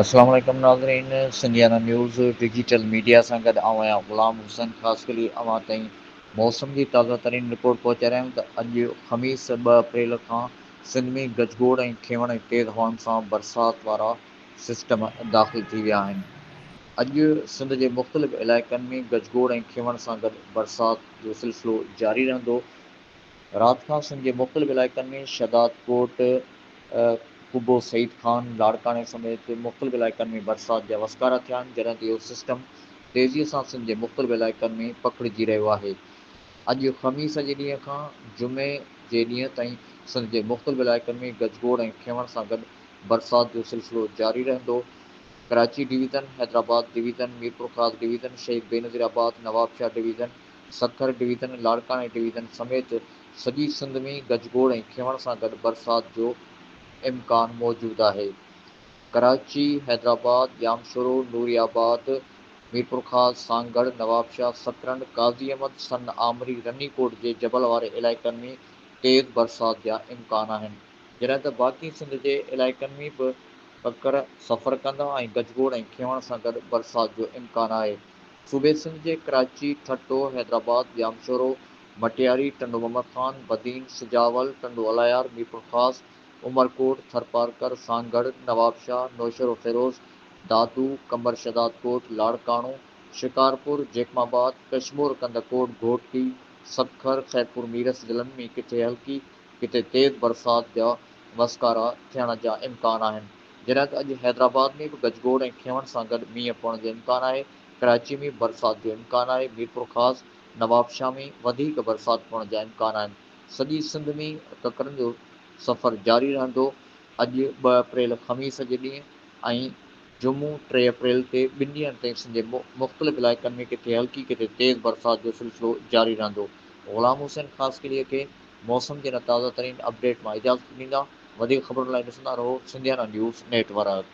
السلام عليڪم ناظرين سنڌيانا نيوز ڊجيٽل ميڊيا سان گڏ آئون آهيان غلام حسين خاصخيلي اوهان تائين موسم جي تازه ترين رپورٽ پهچائي رهيا آهيون ته اڄ خميس 2 اپريل کان سنڌ ۾ گجگوڙ ۽ کيوڻ ۽ تيز هوائن سان برسات وارا سسٽم داخل ٿي ويا آهن اڄ سنڌ جي مختلف علائقن ۾ گجگوڙ ۽ کيوڻ سان گڏ برسات جو سلسلو جاري رهندو رات کان سنڌ جي مختلف علائقن ۾ شهدادڪوٽ، قبو سعيد خان، لاڙڪاڻي سميت مختلف علائقن ۾ برسات جا وسڪارا ٿيا آهن، جڏهن ته اهو سسٽم تيزي سان سنڌ جي مختلف علائقن ۾ پکڙجي رهيو آهي. اڄ خميس جي ڏينهن کان جمعي جي ڏينهن تائين سنڌ جي مختلف علائقن ۾ گجگوڙ ۽ کيوڻ سان گڏ برسات جو سلسلو جاري رهندو. Karachi division, Hyderabad division, Mirpurkhas division, Shaheed Benazirabad, Nawabshah division, Sukkur division, لاڙڪاڻي ڊويزن سميت سڄي سنڌ ۾ گجگوڙ ۽ کيوڻ سان گڏ برسات جو امڪان موجود آهي. ڪراچي، حيدرآباد، ڄامشورو، نوري آباد، ميرپورخاص، سانگهڙ، نوابشاهه، سڪرنڊ، قاضي احمد، سن آمري، رني ڪوٽ جي جبل واري علائقن ۾ تيز برسات جا امڪان آهن. جڏهن ته باقي سنڌ جي علائقن ۾ به ڪڪر سفر ڪندا ۽ گجگوڙ ۽ کيوڻ سان گڏ برسات جو امڪان آهي. صوبي سنڌ جي ڪراچي، ٺٽو، حيدرآباد، ڄامشورو، مٽياري، ٽنڊو محمد خان، بدين، سجاول، ٽنڊو الهيار، ميرپورخاص، عمرڪوٽ، ٿرپارڪر، سانگهڙ، نوابشاهه، نوشهروفيروز، دادو، قمبر شهدادڪوٽ، لاڙڪاڻو، شڪارپور، جيڪب آباد، ڪشمور ڪنڌڪوٽ، گهوٽڪي، سکر، خيرپور ميرس ضلعن ۾ ڪٿي هلڪي ڪٿي تيز برسات جا وسڪارا ٿيڻ جا امڪان آهن. جڏهن ته اڄ حيدرآباد ۾ به گجگوڙ ۽ کيوڻ سان گڏ مينهن پوڻ جو امڪان آهي. ڪراچي ۾ برسات جو امڪان آهي، ميرپورخاص، نوابشاهه ۾ وڌيڪ برسات پوڻ جا امڪان آهن، سڄي سنڌ ۾ ڪڪرن جو سفر جاري رهندو، اڄ 2 اپريل خميس جي ڏينهن ۽ جمعو 3 اپريل تي ٻن ڏينهن تائين سنڌ جي مختلف علائقن ۾ ڪٿي هلڪي ڪٿي تيز برسات جو سلسلو جاري رهندو، غلام حسين خاصخيلي کي موسم جي هن تازه ترين اپڊيٽ مان اجازت ڏيندا، وڌيڪ خبرن لاء ڏسندا رهو سنڌيانا نيوز نيٽ ورڪ.